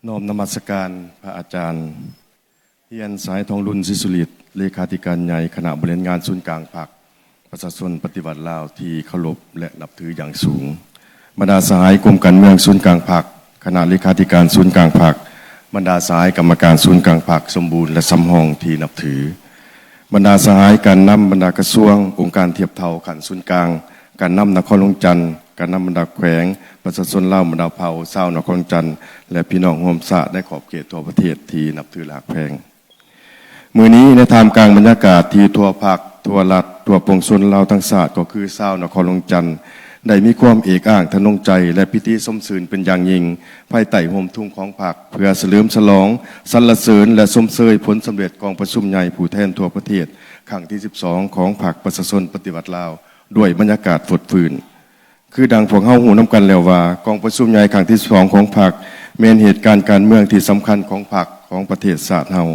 ນ້ອມນະມັດສະການພະອາຈານ. ຮຽນ ສາຍທອງລຸນ ສີສຸລິດ ເລຂາທິການໃຫຍ່ຄະນະບໍລິຫານງານສູນກາງພັກປະຊາຊົນປະຕິວັດລາວທີ່ເຄົາລົບ ແລະ ນັບຖືຢ່າງສູງ. ບັນດາສະຫາຍກົມການເມືອງສູນກາງພັກ, ຄະນະເລຂາທິການສູນກາງພັກ, ບັນດາສະຫາຍກຳມະການສູນກາງພັກສົມບູນ ແລະ ສຳຮອງທີ່ນັບຖື. ບັນດາສະຫາຍການນຳບັນດາກະຊວງ, ອົງການທຽບເທົ່າຂັ້ນສູນກາງ, ການນຳນະຄອນຫຼວງຈັນ, ການນຳບັນດາແຂວງ, ປະຊາຊົນລາວບັນດາເຜົ່າ, ຊາວນະຄອນຫຼວງຈັນ ແລະ ພີ່ນ້ອງຮ່ວມຊາດໃນຂອບເຂດທົ່ວປະເທດທີ່ນັບຖື ແລະ ຮັກແພງ. ມື້ນີ້ໃນທ່າມກາງບັນຍາກາດທີ່ທົ່ວພັກ, ທົ່ວລັດ, ທົ່ວປວງຊົນລາວທັງຊາດ ກໍຄືຊາວນະຄອນຫຼວງຈັນ ໄດ້ມີຄວາມເອກອ້າງທະນົງໃຈ ແລະ ປີຕິຊົມຊື່ນເປັນຢ່າງຍິ່ງ ພາຍໃຕ້ຮົ່ມທຸງຂອງພັກ ເພື່ອສະເຫຼີມສະຫຼອງ, ສັນລະເສີນ ແລະ ຊົມເຊີຍຜົນສຳເລັດກອງປະຊຸມໃຫຍ່ຜູ້ແທນທົ່ວປະເທດຄັ້ງທີສິບສອງ ຂອງພັກປະຊາຊົນປະຕິວັດລາວ ດ້ວຍບັນຍາກາດຟົດຟື້ນ. ຄືດັ່ງພວກເຮົາຮູ້ນຳກັນແລ້ວວ່າ ກອງປະຊຸມໃຫຍ່ຄັ້ງທີສິບສອງຂອງພັກ ແມ່ນເຫດການການເມືອງທີ່ສຳຄັນຂອງພັກ, ຂອງປະເທດຊາດເຮົາ,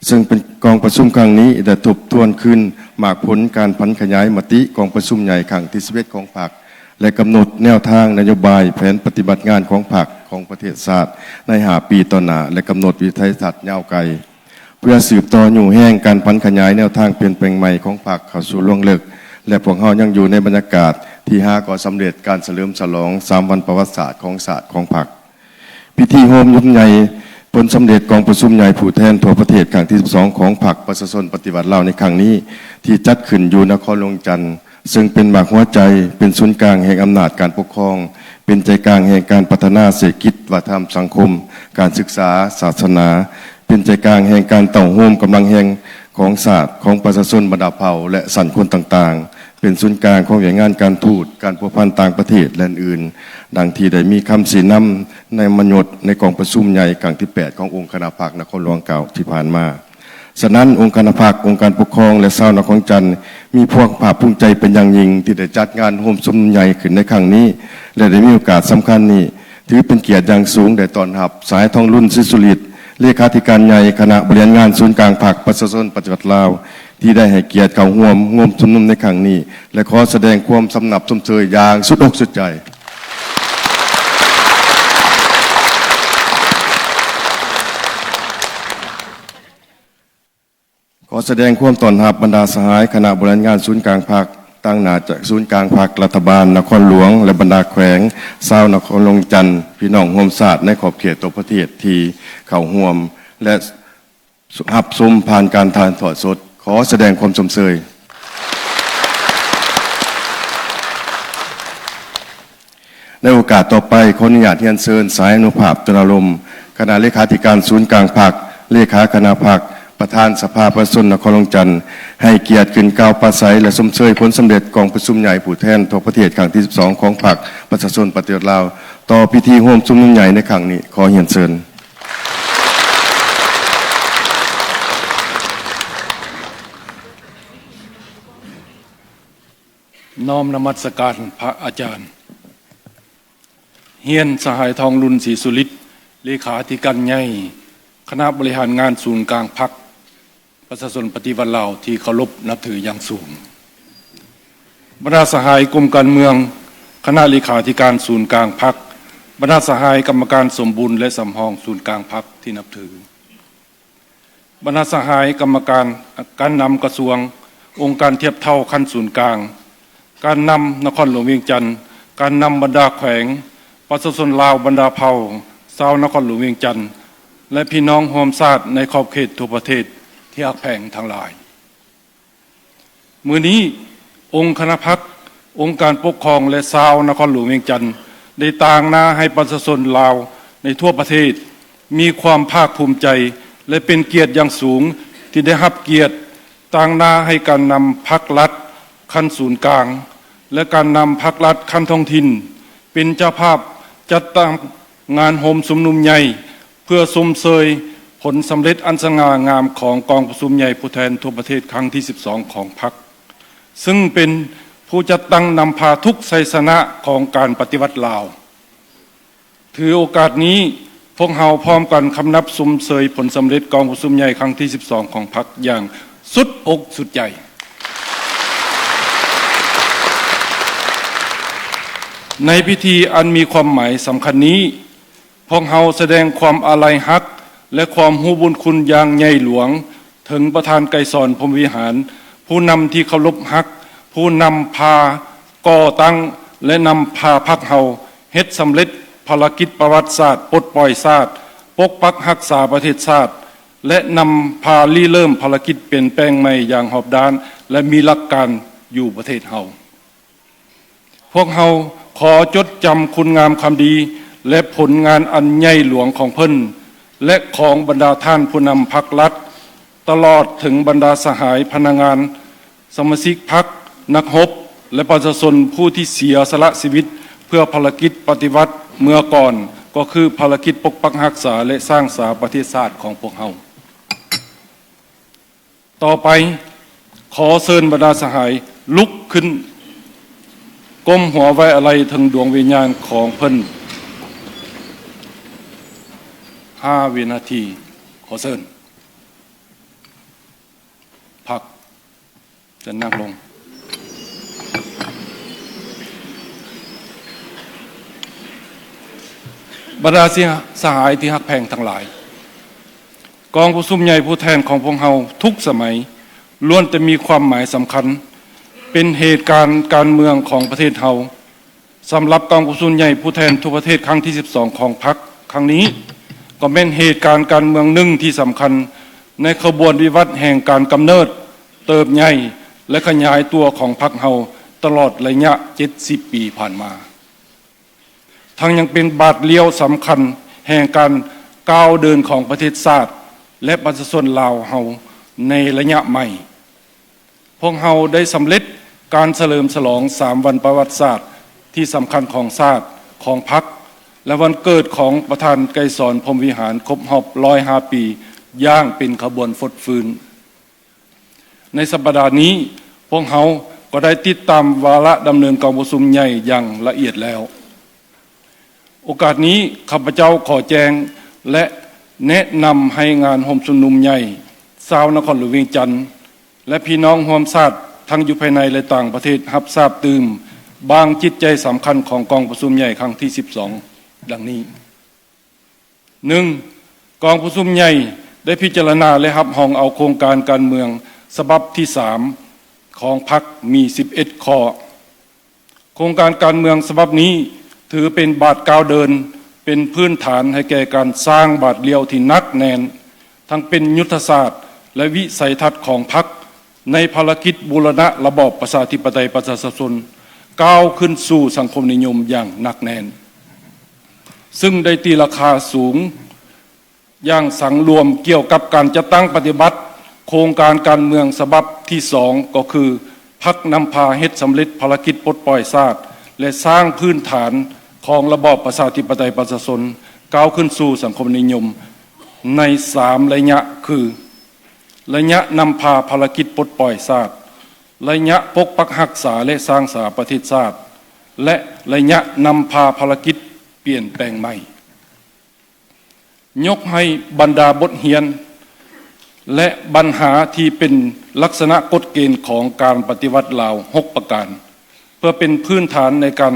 ເຊິ່ງເປັນກອງປະຊຸມຄັ້ງນີ້ໄດ້ທົບທວນຄືນໝາກຜົນການຜັນຂະຫຍາຍມະຕິກອງປະຊຸມໃຫຍ່ຄັ້ງທີສິບເອັດຂອງພັກ ແລະ ກຳນົດແນວທາງນະໂຍບາຍ, ແຜນປະຕິບັດງານຂອງພັກ, ຂອງປະເທດຊາດໃນຫ້າປີຕໍ່ໜ້າ ແລະ ກຳນົດວິໄທທັດຍາວໄກ. ເພື່ອສືບຕໍ່ຍູ້ແຮງການຜັນຂະຫຍາຍແນວທາງປ່ຽນແປງໃໝ່ຂອງພັກເຂົ້າສູ່ລວງເລິກ ແລະ ພວກເຮົາຍັງຢູ່ໃນບັນຍາກາດທີ່ຫາກໍສຳເລັດການສະເຫຼີມສະຫຼອງສາມວັນປະຫວັດສາດຂອງຊາດຂອງພັກ. ພິທີໂຮມສຸມໃຫຍ່ຜົນສຳເລັດກອງປະຊຸມໃຫຍ່ຜູ້ແທນທົ່ວປະເທດຄັ້ງທີສິບສອງຂອງພັກປະຊາຊົນປະຕິວັດລາວໃນຄັ້ງນີ້ ທີ່ຈັດຂຶ້ນຢູ່ນະຄອນຫຼວງຈັນ ເຊິ່ງເປັນໝາກຫົວໃຈ, ເປັນສູນກາງແຫ່ງອຳນາດການປົກຄອງ, ເປັນໃຈກາງແຫ່ງການພັດທະນາເສດຖະກິດ, ວັດທະນະທຳ, ສັງຄົມ, ການສຶກສາ, ສາສະໜາ, ເປັນໃຈກາງແຫ່ງການເຕົ້າໂຮມກຳລັງແຮງຂອງຊາດ, ຂອງປະຊາຊົນບັນດາເຜົ່າ ແລະ ຊັ້ນຄົນຕ່າງໆ, ເປັນສູນກາງຂອງວຽກງານການທູດ, ການພົວພັນຕ່າງປະເທດ ແລະ ອື່ນໆ, ດັ່ງທີ່ໄດ້ມີຄຳຊີ້ນຳໃນມະຍົດໃນກອງປະຊຸມໃຫຍ່ຄັ້ງທີແປດຂອງອົງຄະນະພັກນະຄອນຫຼວງເກົ່າທີ່ຜ່ານມາ. ສະນັ້ນ, ອົງຄະນະພັກ, ອົງການປົກຄອງ ແລະ ຊາວນະຄອນຫຼວງຈັນ ມີຄວາມພາກພູມໃຈເປັນຢ່າງຍິ່ງທີ່ໄດ້ຈັດງານໂຮມຊຸມນຸມໃຫຍ່ຂຶ້ນໃນຄັ້ງນີ້ ແລະ ໄດ້ມີໂອກາດສຳຄັນນີ້ ຖືເປັນກຽດຢ່າງສູງໄດ້ຕ້ອນຮັບ ສາຍທອງລຸນ ສີສຸລິດ ເລຂາທິການໃຫຍ່ຄະນະບໍລິຫານງານສູນກາງພັກປະຊາຊົນປະຕິວັດລາວ ທີ່ໄດ້ໃຫ້ກຽດເຂົ້າຮ່ວມໂຮມຊຸມນຸມໃນຄັ້ງນີ້ ແລະ ຂໍສະແດງຄວາມສຳນັບຊົມເຊີຍຢ່າງສຸດອົກສຸດໃຈ. ຂໍສະແດງຄວາມຕ້ອນຮັບບັນດາສະຫາຍຄະນະບໍລິຫານງານສູນກາງພັກ, ຕາງໜ້າຈາກສູນກາງພັກ, ລັດຖະບານ, ນະຄອນຫຼວງ ແລະ ບັນດາແຂວງ, ຊາວນະຄອນຫຼວງຈັນ, ພີ່ນ້ອງຮ່ວມຊາດໃນຂອບເຂດທົ່ວປະເທດທີ່ເຂົ້າຮ່ວມ ແລະ ຮັບຊົມຜ່ານການຖ່າຍທອດສົດ. ຂໍສະແດງຄວາມຊົມເຊີຍ. ໃນໂອກາດຕໍ່ໄປ, ຂໍອະນຸຍາດຮຽນເຊີນ ສາຍອານຸພາບ ຕຸລາລົມ ຄະນະເລຂາທິການສູນກາງພັກ, ເລຂາຄະນະພັກ, ປະທານສະພາປະຊາຊົນນະຄອນຫຼວງຈັນ ໃຫ້ກຽດຂຶ້ນກ່າວປາໄສ ແລະ ຊົມເຊີຍຜົນສຳເລັດກອງປະຊຸມໃຫຍ່ຜູ້ແທນທົ່ວປະເທດຄັ້ງທີສິບສອງຂອງພັກປະຊາຊົນປະຕິວັດລາວ ຕໍ່ພິທີໂຮມຊຸມນຸມໃຫຍ່ໃນຄັ້ງນີ້. ຂໍຮຽນເຊີນ. ນ້ອມນະມັດສະການພະອາຈານ. ຮຽນສະຫາຍ ທອງລຸນ ສີສຸລິດ ເລຂາທິການໃຫຍ່ຄະນະບໍລິຫານງານສູນກາງພັກປະຊາຊົນປະຕິວັດລາວທີ່ເຄົາລົບນັບຖືຢ່າງສູງ. ບັນດາສະຫາຍກົມການເມືອງ, ຄະນະເລຂາທິການສູນກາງພັກ, ບັນດາສະຫາຍກຳມະການສົມບູນ ແລະ ສຳຮອງສູນກາງພັກທີ່ນັບຖື. ບັນດາສະຫາຍກຳມະການ, ການນຳກະຊວງ, ອົງການທຽບເທົ່າຂັ້ນສູນກາງ, ການນຳນະຄອນຫຼວງວຽງຈັນ, ການນຳບັນດາແຂວງ, ປະຊາຊົນລາວບັນດາເຜົ່າ, ຊາວນະຄອນຫຼວງວຽງຈັນ ແລະ ພີ່ນ້ອງຮ່ວມຊາດໃນຂອບເຂດທົ່ວປະເທດທີ່ຮັກແພງທັງຫຼາຍ. ມື້ນີ້, ອົງຄະນະພັກ, ອົງການປົກຄອງ ແລະ ຊາວນະຄອນຫຼວງວຽງຈັນ ໄດ້ຕາງໜ້າໃຫ້ປະຊາຊົນລາວໃນທົ່ວປະເທດ ມີຄວາມພາກພູມໃຈ ແລະ ເປັນກຽດຢ່າງສູງທີ່ໄດ້ຮັບກຽດຕາງໜ້າໃຫ້ການນຳພັກລັດຂັ້ນສູນກາງ ແລະ ການນຳພັກລັດຂັ້ນທ້ອງຖິ່ນ ເປັນເຈົ້າພາບຈັດຕັ້ງງານໂຮມຊຸມນຸມໃຫຍ່ ເພື່ອຊົມເຊີຍຜົນສຳເລັດອັນສະຫງ່າງາມຂອງກອງປະຊຸມໃຫຍ່ຜູ້ແທນທົ່ວປະເທດຄັ້ງທີສິບສອງຂອງພັກ, ເຊິ່ງເປັນຜູ້ຈັດຕັ້ງນຳພາທຸກໄຊຊະນະຂອງການປະຕິວັດລາວ. ຖືໂອກາດນີ້, ພວກເຮົາພ້ອມກັນຄຳນັບຊົມເຊີຍຜົນສຳເລັດກອງປະຊຸມໃຫຍ່ຄັ້ງທີສິບສອງຂອງພັກຢ່າງສຸດອົກສຸດໃຈ. ໃນພິທີອັນມີຄວາມໝາຍສຳຄັນນີ້, ພວກເຮົາສະແດງຄວາມອາໄລຮັກ ແລະ ຄວາມຮູ້ບຸນຄຸນຢ່າງໃຫຍ່ຫຼວງ ເຖິງປະທານໄກສອນ ພົມວິຫານ, ຜູ້ນຳທີ່ເຄົາລົບຮັກ, ຜູ້ນຳພາກໍ່ຕັ້ງ ແລະ ນຳພາພັກເຮົາເຮັດສຳເລັດພາລະກິດປະຫວັດສາດ ປົດປ່ອຍຊາດ, ປົກປັກຮັກສາປະເທດຊາດ ແລະ ນຳພາລິເລີ່ມພາລະກິດປ່ຽນແປງໃໝ່ຢ່າງຮອບດ້ານ ແລະ ມີຫຼັກການຢູ່ປະເທດເຮົາ. ພວກເຮົາຂໍຈົດຈຳຄຸນງາມຄວາມດີ ແລະ ຜົນງານອັນໃຫຍ່ຫຼວງຂອງເພິ່ນ ແລະ ຂອງບັນດາທ່ານຜູ້ນຳພັກລັດ, ຕະຫຼອດເຖິງບັນດາສະຫາຍພະນັກງານ, ສະມາຊິກພັກ, ນັກຮົບ ແລະ ປະຊາຊົນຜູ້ທີ່ເສຍສະຫຼະຊີວິດເພື່ອພາລະກິດປະຕິວັດເມື່ອກ່ອນ, ກໍຄືພາລະກິດປົກປັກຮັກສາ ແລະ ສ້າງສາປະເທດຊາດຂອງພວກເຮົາ. ຕໍ່ໄປ, ຂໍເຊີນບັນດາສະຫາຍລຸກຂຶ້ນ, ກົ້ມຫົວໄວ້ອາໄລເຖິງດວງວິນຍານຂອງເພິ່ນ ຫ້າວິນາທີ. ຂໍເຊີນ. ພັກ. ເຊີນນັ່ງລົງ. ບັນດາສະຫາຍທີ່ຮັກແພງທັງຫຼາຍ, ກອງປະຊຸມໃຫຍ່ຜູ້ແທນຂອງພວກເຮົາທຸກສະໄໝ ລ້ວນແຕ່ມີຄວາມໝາຍສຳຄັນ ເປັນເຫດການການເມືອງຂອງປະເທດເຮົາ. ສຳລັບກອງປະຊຸມໃຫຍ່ຜູ້ແທນທົ່ວປະເທດຄັ້ງທີສິບສອງຂອງພັກຄັ້ງນີ້ ກໍແມ່ນເຫດການການເມືອງໜຶ່ງທີ່ສຳຄັນ ໃນຂະບວນວິວັດແຫ່ງການກຳເນີດ, ເຕີບໃຫຍ່ ແລະ ຂະຫຍາຍຕົວຂອງພັກເຮົາຕະຫຼອດໄລຍະເຈັດສິບປີຜ່ານມາ. ທັງຍັງເປັນບາດລ້ຽວສຳຄັນແຫ່ງການກ້າວເດີນຂອງປະເທດຊາດ ແລະ ປະຊາຊົນລາວເຮົາໃນໄລຍະໃໝ່. ພວກເຮົາໄດ້ສຳເລັດການສະເຫຼີມສະຫຼອງສາມວັນປະຫວັດສາດທີ່ສຳຄັນຂອງຊາດ, ຂອງພັກ ແລະ ວັນເກີດຂອງປະທານໄກສອນ ພົມວິຫານ ຄົບຮອບຮ້ອຍຫ້າປີ ຢ່າງເປັນຂະບວນຟົດຟື້ນ. ໃນສັບປະດານີ້, ພວກເຮົາກໍໄດ້ຕິດຕາມວາລະດຳເນີນກອງປະຊຸມໃຫຍ່ຢ່າງລະອຽດແລ້ວ. ໂອກາດນີ້, ຂ້າພະເຈົ້າຂໍແຈ້ງ ແລະ ແນະນຳໃຫ້ງານໂຮມຊຸມນຸມໃຫຍ່ຊາວນະຄອນຫຼວງວຽງຈັນ ແລະ ພີ່ນ້ອງຮ່ວມຊາດທັງຢູ່ພາຍໃນ ແລະ ຕ່າງປະເທດ ຮັບຊາບຕື່ມບາງຈິດໃຈສຳຄັນຂອງກອງປະຊຸມໃຫຍ່ຄັ້ງທີສິບສອງ ດັ່ງນີ້. ໜຶ່ງ, ກອງປະຊຸມໃຫຍ່ໄດ້ພິຈາລະນາ ແລະ ຮັບຮອງເອົາໂຄງການການເມືອງສະບັບທີສາມຂອງພັກ ມີສິບເອັດຂໍ້. ໂຄງການການເມືອງສະບັບນີ້ຖືເປັນບາດກ້າວເດີນ, ເປັນພື້ນຖານໃຫ້ແກ່ການສ້າງບາດລ້ຽວທີ່ໜັກແໜ້ນ, ທັງເປັນຍຸດທະສາດ ແລະ ວິໄສທັດຂອງພັກ ໃນພາລະກິດບູລະນະລະບອບປະຊາທິປະໄຕປະຊາຊົນ ກ້າວຂຶ້ນສູ່ສັງຄົມນິຍົມຢ່າງໜັກແໜ້ນ, ຊຶ່ງໄດ້ຕີລາຄາສູງຢ່າງສັງລວມກ່ຽວກັບການຈັດຕັ້ງປະຕິບັດໂຄງການການເມືອງສະບັບທີສອງ ກໍຄື ພັກນຳພາເຮັດສຳເລັດພາລະກິດປົດປ່ອຍຊາດ ແລະ ສ້າງພື້ນຖານຂອງລະບອບປະຊາທິປະໄຕປະຊາຊົນ ກ້າວຂຶ້ນສູ່ສັງຄົມນິຍົມ ໃນສາມໄລຍະ ຄື ໄລຍະນຳພາພາລະກິດປົດປ່ອຍຊາດ, ໄລຍະປົກປັກຮັກສາ ແລະ ສ້າງສາປະເທດຊາດ ແລະ ໄລຍະນຳພາພາລະກິດປ່ຽນແປງໃໝ່. ຍົກໃຫ້ບັນດາບົດຮຽນ ແລະ ບັນຫາທີ່ເປັນລັກສະນະກົດເກນຂອງການປະຕິວັດລາວ ຫົກປະການ ເພື່ອເປັນພື້ນຖານໃນການ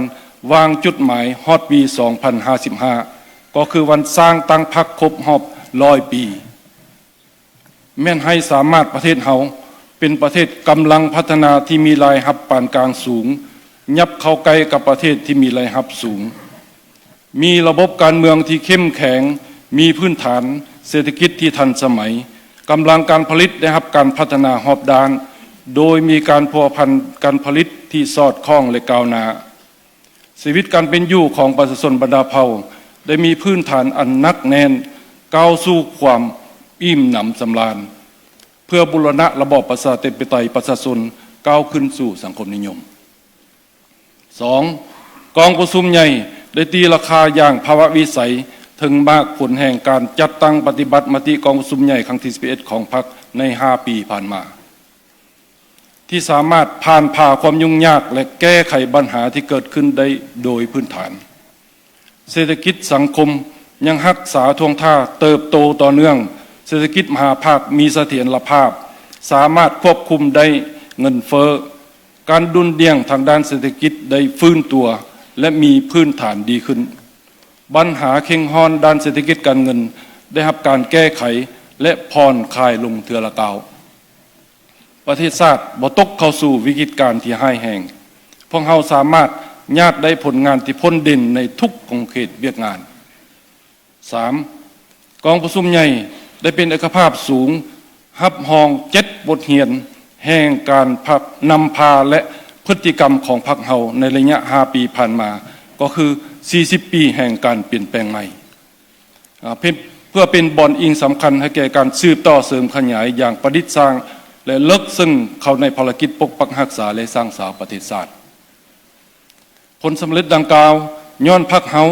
ວາງຈຸດໝາຍຮອດປີສອງພັນຫ້າສິບຫ້າ ກໍຄືວັນສ້າງຕັ້ງພັກຄົບຮອບຮ້ອຍປີ. ແມ່ນໃຫ້ສາມາດປະເທດເຮົາເປັນປະເທດກຳລັງພັດທະນາທີ່ມີລາຍຮັບປານກາງສູງ, ຫຍັບເຂົ້າໃກ້ກັບປະເທດທີ່ມີລາຍຮັບສູງ, ມີລະບົບການເມືອງທີ່ເຂັ້ມແຂງ, ມີພື້ນຖານເສດຖະກິດທີ່ທັນສະໄໝ, ກຳລັງການຜະລິດໄດ້ຮັບການພັດທະນາຮອບດ້ານ, ໂດຍມີການພົວພັນການຜະລິດທີ່ສອດຄ່ອງ ແລະ ກ້າວໜ້າ. ຊີວິດການເປັນຢູ່ຂອງປະຊາຊົນບັນດາເຜົ່າໄດ້ມີພື້ນຖານອັນໜັກແໜ້ນ ກ້າວສູ່ຄວາມອີ່ມໜຳສຳລານ ເພື່ອບູລະນະລະບອບປະຊາທິປະໄຕປະຊາຊົນ ກ້າວຂຶ້ນສູ່ສັງຄົມນິຍົມ. ສອງ, ກອງປະຊຸມໃຫຍ່ໄດ້ຕີລາຄາຢ່າງພາວະວິໄສເຖິງໝາກຜົນແຫ່ງການຈັດຕັ້ງປະຕິບັດມະຕິກອງປະຊຸມໃຫຍ່ຄັ້ງທີສິບເອັດຂອງພັກໃນຫ້າປີຜ່ານມາ. ທີ່ສາມາດຜ່ານຜ່າຄວາມຫຍຸ້ງຍາກ ແລະ ແກ້ໄຂບັນຫາທີ່ເກີດຂຶ້ນໄດ້ໂດຍພື້ນຖານ. ເສດຖະກິດສັງຄົມຍັງຮັກສາທ່ວງທ່າເຕີບໂຕຕໍ່ເນື່ອງ, ເສດຖະກິດມະຫາພາກມີສະຖຽນລະພາບ, ສາມາດຄວບຄຸມໄດ້ເງິນເຟີ້, ການດຸ່ນດ່ຽງທາງດ້ານເສດຖະກິດໄດ້ຟື້ນຕົວ ແລະ ມີພື້ນຖານດີຂຶ້ນ. ບັນຫາເຄັ່ງຮ້ອນດ້ານເສດຖະກິດການເງິນໄດ້ຮັບການແກ້ໄຂ ແລະ ຜ່ອນຄາຍລົງເທື່ອລະກ້າວ. ປະເທດຊາດບໍ່ຕົກເຂົ້າສູ່ວິກິດການທີ່ຮ້າຍແຮງ. ພວກເຮົາສາມາດຍາດໄດ້ຜົນງານທີ່ພົ້ນເດັ່ນໃນທຸກຂົງເຂດວຽກງານ. ສາມ, ກອງປະຊຸມໃຫຍ່ໄດ້ເປັນເອກະພາບສູງ ຮັບຮອງເຈັດບົດຮຽນແຫ່ງການພັກນຳພາ ແລະ ພຶດຕິກຳຂອງພັກເຮົາໃນໄລຍະຫ້າປີຜ່ານມາ, ກໍຄື ສີ່ສິບປີແຫ່ງການປ່ຽນແປງໃໝ່. ອາ, ເພື່ອ, ເພື່ອເປັນບ່ອນອີງສຳຄັນໃຫ້ແກ່ການສືບຕໍ່ເສີມຂະຫຍາຍຢ່າງປະດິດສ້າງ ແລະ ເລິກເຊິ່ງເຂົ້າໃນພາລະກິດປົກປັກຮັກສາ ແລະ ສ້າງສາປະເທດຊາດ. ຜົນສຳເລັດດັ່ງກ່າວ ຍ້ອນພັກເຮົາ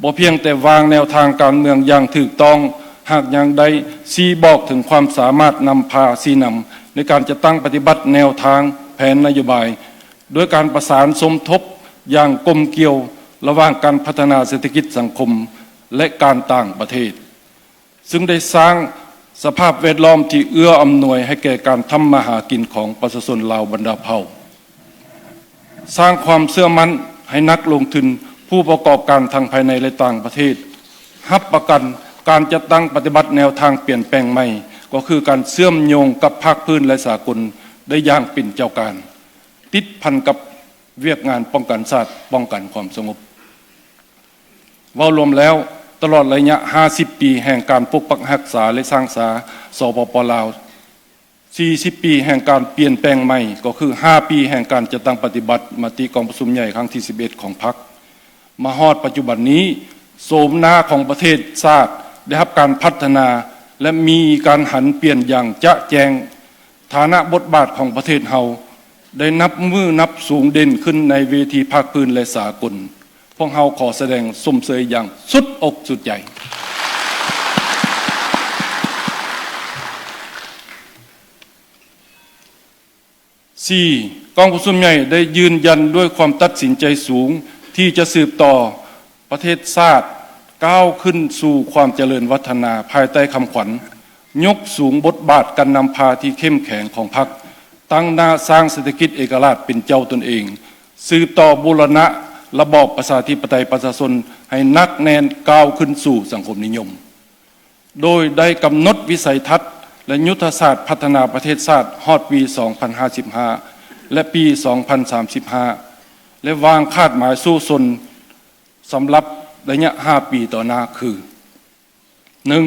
ບໍ່ພຽງແຕ່ວາງແນວທາງການເມືອງຢ່າງຖືກຕ້ອງ, ຫາກຍັງໄດ້ຊີ້ບອກເຖິງຄວາມສາມາດນຳພາຊີ້ນຳໃນການຈັດຕັ້ງປະຕິບັດແນວທາງແຜນນະໂຍບາຍ, ດ້ວຍການປະສານສົມທົບຢ່າງກົມກ່ຽວລະຫວ່າງການພັດທະນາເສດຖະກິດສັງຄົມ ແລະ ການຕ່າງປະເທດ. ຊຶ່ງໄດ້ສ້າງສະພາບແວດລ້ອມທີ່ເອື້ອອຳນວຍໃຫ້ແກ່ການທຳມາຫາກິນຂອງປະຊາຊົນລາວບັນດາເຜົ່າ, ສ້າງຄວາມເຊື່ອໝັ້ນໃຫ້ນັກລົງທຶນ, ຜູ້ປະກອບການທັງພາຍໃນ ແລະ ຕ່າງປະເທດ, ຮັບປະກັນການຈັດຕັ້ງປະຕິບັດແນວທາງປ່ຽນແປງໃໝ່, ກໍຄືການເຊື່ອມໂຍງກັບພາກພື້ນ ແລະ ສາກົນໄດ້ຢ່າງເປັນເຈົ້າການ, ຕິດພັນກັບວຽກງານປ້ອງກັນຊາດ, ປ້ອງກັນຄວາມສະຫງົບ. ເວົ້າລວມແລ້ວ, ຕະຫຼອດໄລຍະຫ້າສິບປີແຫ່ງການປົກປັກຮັກສາ ແລະ ສ້າງສາ ສປປ ລາວ, ສີ່ສິບປີແຫ່ງການປ່ຽນແປງໃໝ່, ກໍຄືຫ້າປີແຫ່ງການຈັດຕັ້ງປະຕິບັດມະຕິກອງປະຊຸມໃຫຍ່ຄັ້ງທີສິບເອັດຂອງພັກ, ມາຮອດປັດຈຸບັນນີ້, ໂສມໜ້າຂອງປະເທດຊາດໄດ້ຮັບການພັດທະນາ ແລະ ມີການຫັນປ່ຽນຢ່າງຈະແຈ້ງ. ຖານະບົດບາດຂອງປະເທດເຮົາໄດ້ນັບມື້ນັບສູງເດັ່ນຂຶ້ນໃນເວທີພາກພື້ນ ແລະ ສາກົນ. ພວກເຮົາຂໍສະແດງຊົມເຊີຍຢ່າງສຸດອົກສຸດໃຈ. ສີ່, ກອງປະຊຸມໃຫຍ່ໄດ້ຢືນຢັນດ້ວຍຄວາມຕັດສິນໃຈສູງທີ່ຈະສືບຕໍ່ປະເທດຊາດກ້າວຂຶ້ນສູ່ຄວາມຈະເລີນວັດທະນາ ພາຍໃຕ້ຄຳຂວັນ ຍົກສູງບົດບາດການນຳພາທີ່ເຂັ້ມແຂງຂອງພັກ, ຕັ້ງໜ້າສ້າງເສດຖະກິດເອກະລາດເປັນເຈົ້າຕົນເອງ, ສືບຕໍ່ບູລະນະລະບອບປະຊາທິປະໄຕປະຊາຊົນໃຫ້ໜັກແໜ້ນ, ກ້າວຂຶ້ນສູ່ສັງຄົມນິຍົມ. ໂດຍໄດ້ກຳນົດວິໄສທັດ ແລະ ຍຸດທະສາດພັດທະນາປະເທດຊາດຮອດປີສອງພັນຫ້າສິບຫ້າ ແລະ ປີສອງພັນສາມສິບຫ້າ ແລະ ວາງຄາດໝາຍສູ້ຊົນສຳລັບໄລຍະຫ້າປີຕໍ່ໜ້າຄື: ໜຶ່ງ,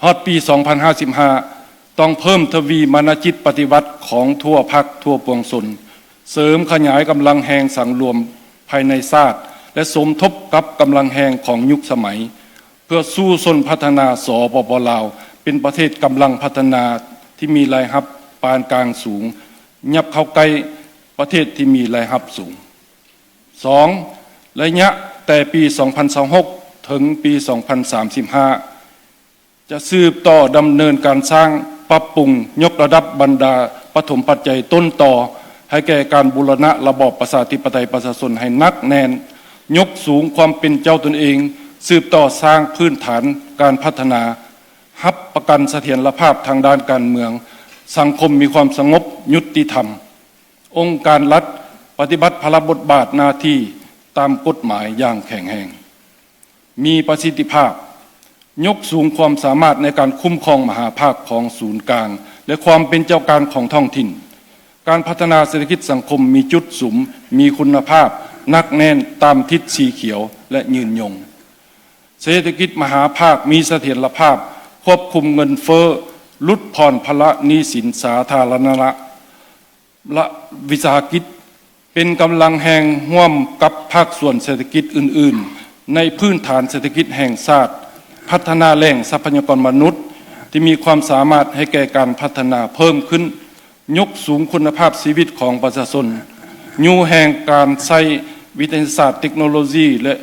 ຮອດປີສອງພັນຫ້າສິບຫ້າ ຕ້ອງເພີ່ມທະວີມານະຈິດປະຕິວັດຂອງທົ່ວພັກທົ່ວປວງຊົນ, ເສີມຂະຫຍາຍກຳລັງແຮງສັງລວມພາຍໃນຊາດ ແລະ ສົມທົບກັບກຳລັງແຮງຂອງຍຸກສະໄໝ, ເພື່ອສູ້ຊົນພັດທະນາ ສປປ ລາວ ເປັນປະເທດກຳລັງພັດທະນາທີ່ມີລາຍຮັບປານກາງສູງ, ຫຍັບເຂົ້າໃກ້ປະເທດທີ່ມີລາຍຮັບສູງ. ສອງ, ໄລຍະແຕ່ປີສອງພັນຊາວຫົກ ເຖິງປີສອງພັນສາມສິບຫ້າ ຈະສືບຕໍ່ດຳເນີນການສ້າງ, ປັບປຸງ, ຍົກລະດັບບັນດາປະຖົມປັດໄຈຕົ້ນຕໍໃຫ້ແກ່ການບູລະນະລະບອບປະຊາທິປະໄຕປະຊາຊົນໃຫ້ໜັກແໜ້ນ, ຍົກສູງຄວາມເປັນເຈົ້າຕົນເອງ, ສືບຕໍ່ສ້າງພື້ນຖານການພັດທະນາ, ຮັບປະກັນສະຖຽນລະພາບທາງດ້ານການເມືອງ, ສັງຄົມມີຄວາມສະຫງົບ, ຍຸຕິທຳ, ອົງການລັດປະຕິບັດພາລະບົດບາດໜ້າທີ່ຕາມກົດໝາຍຢ່າງແຂງແຮງ, ມີປະສິດທິພາບ, ຍົກສູງຄວາມສາມາດໃນການຄຸ້ມຄອງມະຫາພາກຂອງສູນກາງ ແລະ ຄວາມເປັນເຈົ້າການຂອງທ້ອງຖິ່ນ. ການພັດທະນາເສດຖະກິດສັງຄົມມີຈຸດສຸມ, ມີຄຸນນະພາບ, ໜັກແໜ້ນຕາມທິດສີຂຽວ ແລະ ຍືນຍົງ. ເສດຖະກິດມະຫາພາກມີສະຖຽນລະພາບ, ຄວບຄຸມເງິນເຟີ້, ຫຼຸດຜ່ອນພາລະໜີ້ສິນສາທາລະນະ, ລັດວິສາຫະກິດ ເປັນກຳລັງແຮງຮ່ວມກັບພາກສ່ວນເສດຖະກິດອື່ນໆ ໃນພື້ນຖານເສດຖະກິດແຫ່ງຊາດ, ພັດທະນາແຫຼ່ງຊັບພະຍາກອນມະນຸດທີ່ມີຄວາມສາມາດໃຫ້ແກ່ການພັດທະນາເພີ່ມຂຶ້ນ, ຍົກສູງຄຸນນະພາບຊີວິດຂອງປະຊາຊົນ, ຍູ້ແຮງການໃຊ້ວິທະຍາສາດ, ເຕັກໂນໂລຊີ ແລະ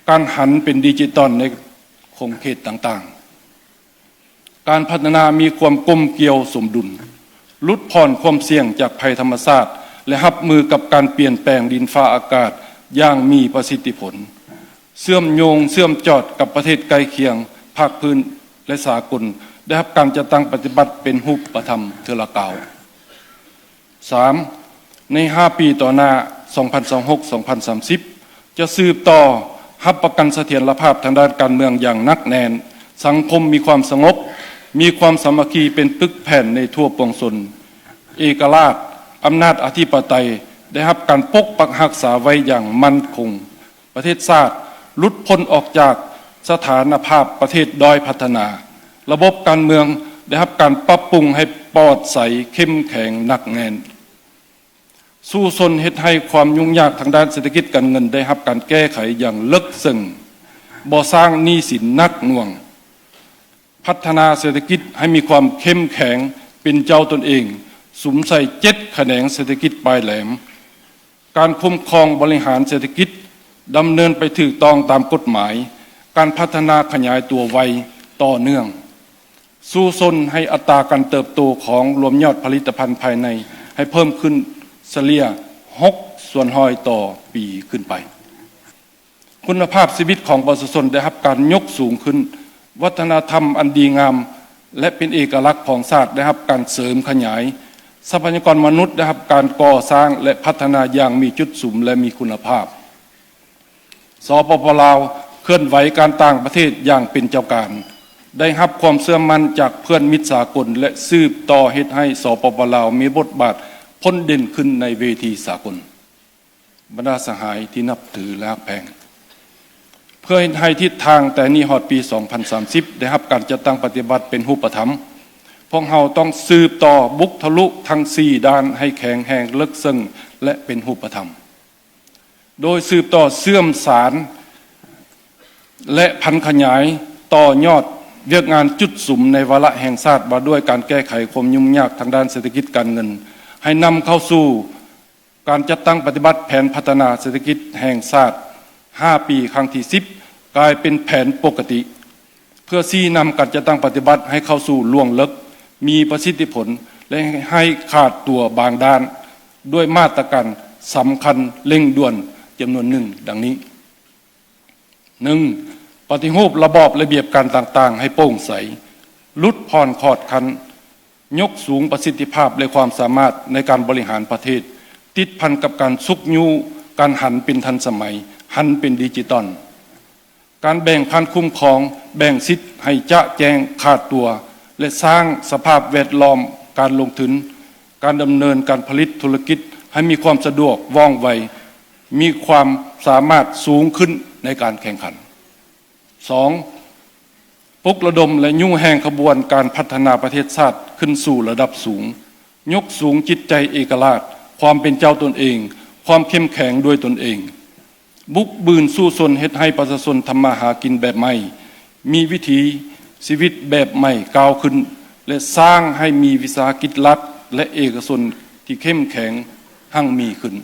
ການຫັນເປັນດິຈິຕອນໃນຂົງເຂດຕ່າງໆ. ການພັດທະນາມີຄວາມກົມກ່ຽວສົມດຸນ, ຫຼຸດຜ່ອນຄວາມສ່ຽງຈາກໄພທຳມະຊາດ ແລະ ຮັບມືກັບການປ່ຽນແປງດິນຟ້າອາກາດຢ່າງມີປະສິດທິຜົນ, ເຊື່ອມໂຍງເຊື່ອມຈອດກັບປະເທດໃກ້ຄຽງ, ພາກພື້ນ ແລະ ສາກົນ, ໄດ້ຮັບການຈັດຕັ້ງປະຕິບັດເປັນຮູບປະທຳເທື່ອລະກ້າວ. ສາມ, ໃນຫ້າປີຕໍ່ໜ້າ ສອງພັນຊາວຫົກ ສອງພັນສາມສິບ ຈະສືບຕໍ່ ຮັບປະກັນສະຖຽນລະພາບທາງດ້ານການເມືອງຢ່າງໜັກແໜ້ນ, ສັງຄົມມີຄວາມສະຫງົບ, ມີຄວາມສາມັກຄີເປັນປຶກແຜ່ນໃນທົ່ວປວງຊົນ, ເອກະລາດ, ອຳນາດອະທິປະໄຕໄດ້ຮັບການປົກປັກຮັກສາໄວ້ຢ່າງໝັ້ນຄົງ, ປະເທດຊາດຫຼຸດພົ້ນອອກຈາກສະຖານະພາບປະເທດດ້ອຍພັດທະນາ, ລະບົບການເມືອງໄດ້ຮັບການປັບປຸງໃຫ້ປອດໃສ, ເຂັ້ມແຂງ, ໜັກແໜ້ນ. ສູ້ຊົນເຮັດໃຫ້ຄວາມຫຍຸ້ງຍາກທາງດ້ານເສດຖະກິດການເງິນໄດ້ຮັບການແກ້ໄຂຢ່າງເລິກເຊິ່ງ, ບໍ່ສ້າງໜີ້ສິນໜັກໜ່ວງ, ພັດທະນາເສດຖະກິດໃຫ້ມີຄວາມເຂັ້ມແຂງເປັນເຈົ້າຕົນເອງ, ສຸມໃສ່ເຈັດຂະແໜງເສດຖະກິດປາຍແຫຼມ, ການຄຸ້ມຄອງບໍລິຫານເສດຖະກິດດຳເນີນໄປຖືກຕ້ອງຕາມກົດໝາຍ, ການພັດທະນາຂະຫຍາຍຕົວໄວ, ຕໍ່ເນື່ອງ. ສູ້ຊົນໃຫ້ອັດຕາການເຕີບໂຕຂອງລວມຍອດຜະລິດຕະພັນພາຍໃນໃຫ້ເພີ່ມຂຶ້ນສະເລ່ຍຫົກສ່ວນຮ້ອຍຕໍ່ປີຂຶ້ນໄປ. ຄຸນນະພາບຊີວິດຂອງປະຊາຊົນໄດ້ຮັບການຍົກສູງຂຶ້ນ, ວັດທະນະທຳອັນດີງາມ ແລະ ເປັນເອກະລັກຂອງຊາດໄດ້ຮັບການເສີມຂະຫຍາຍ, ຊັບພະຍາກອນມະນຸດໄດ້ຮັບການກໍ່ສ້າງ ແລະ ພັດທະນາຢ່າງມີຈຸດສຸມ ແລະ ມີຄຸນນະພາບ. ສປປ ລາວ ເຄື່ອນໄຫວການຕ່າງປະເທດຢ່າງເປັນເຈົ້າການ, ໄດ້ຮັບຄວາມເຊື່ອໝັ້ນຈາກເພື່ອນມິດສາກົນ ແລະ ສືບຕໍ່ເຮັດໃຫ້ ສປປ ລາວ ມີບົດບາດພົ້ນເດັ່ນຂຶ້ນໃນເວທີສາກົນ. ບັນດາສະຫາຍທີ່ນັບຖື ແລະ ຮັກແພງ, ເພື່ອເຮັດໃຫ້ທິດທາງແຕ່ນີ້ຮອດປີສອງພັນສາມສິບ ໄດ້ຮັບການຈັດຕັ້ງປະຕິບັດເປັນຮູບປະທຳ, ພວກເຮົາຕ້ອງສືບຕໍ່ບຸກທະລຸທັງສີ່ດ້ານໃຫ້ແຂງແຮງ, ເລິກເຊິ່ງ ແລະ ເປັນຮູບປະທຳ. ໂດຍສືບຕໍ່ເຊື່ອມສານ ແລະ ຜັນຂະຫຍາຍຕໍ່ຍອດວຽກງານຈຸດສຸມໃນວາລະແຫ່ງຊາດວ່າດ້ວຍການແກ້ໄຂຄວາມຫຍຸ້ງຍາກທາງດ້ານເສດຖະກິດການເງິນ, ໃຫ້ນຳເຂົ້າສູ່ການຈັດຕັ້ງປະຕິບັດແຜນພັດທະນາເສດຖະກິດແຫ່ງຊາດຫ້າປີ ຄັ້ງທີສິບ ກາຍເປັນແຜນປົກກະຕິ. ເພື່ອຊີ້ນຳການຈັດຕັ້ງປະຕິບັດໃຫ້ເຂົ້າສູ່ລວງເລິກ, ມີປະສິດທິຜົນ ແລະ ໃຫ້ຂາດຕົວບາງດ້ານ ດ້ວຍມາດຕະການສຳຄັນເລັ່ງດ່ວນຈຳນວນໜຶ່ງ ດັ່ງນີ້. ໜຶ່ງ, ປະຕິຮູບລະບອບລະບຽບການຕ່າງໆໃຫ້ໂປ່ງໃສ, ຫຼຸດຜ່ອນຂອດຂັ້ນ, ຍົກສູງປະສິດທິພາບ ແລະ ຄວາມສາມາດໃນການບໍລິຫານປະເທດ, ຕິດພັນກັບການຊຸກຍູ້ການຫັນເປັນທັນສະໄໝ, ຫັນເປັນດິຈິຕອນ. ການແບ່ງພັນຄຸ້ມຄອງ, ແບ່ງສິດໃຫ້ຈະແຈ້ງຂາດຕົວ ແລະ ສ້າງສະພາບແວດລ້ອມການລົງທຶນ, ການດຳເນີນການຜະລິດທຸລະກິດໃຫ້ມີຄວາມສະດວກ, ວ່ອງໄວ, ມີຄວາມສາມາດສູງຂຶ້ນໃນການແຂ່ງຂັນ. ສອງ, ປຸກລະດົມ ແລະ ຍູ້ແຮງຂະບວນການພັດທະນາປະເທດຊາດຂຶ້ນສູ່ລະດັບສູງ, ຍົກສູງຈິດໃຈເອກະລາດ, ຄວາມເປັນເຈົ້າຕົນເອງ, ຄວາມເຂັ້ມແຂງດ້ວຍຕົນເອງ, ບຸກບືນສູ້ຊົນເຮັດໃຫ້ປະຊາຊົນທຳມາຫາກິນແບບໃໝ່, ມີວິຖີຊີວິດແບບໃໝ່ກ້າວຂຶ້ນ ແລະ ສ້າງໃຫ້ມີວິສາຫະກິດລັດ ແລະ ເອກະຊົນທີ່ເຂັ້ມແຂງຮັ່ງມີຂຶ້ນ.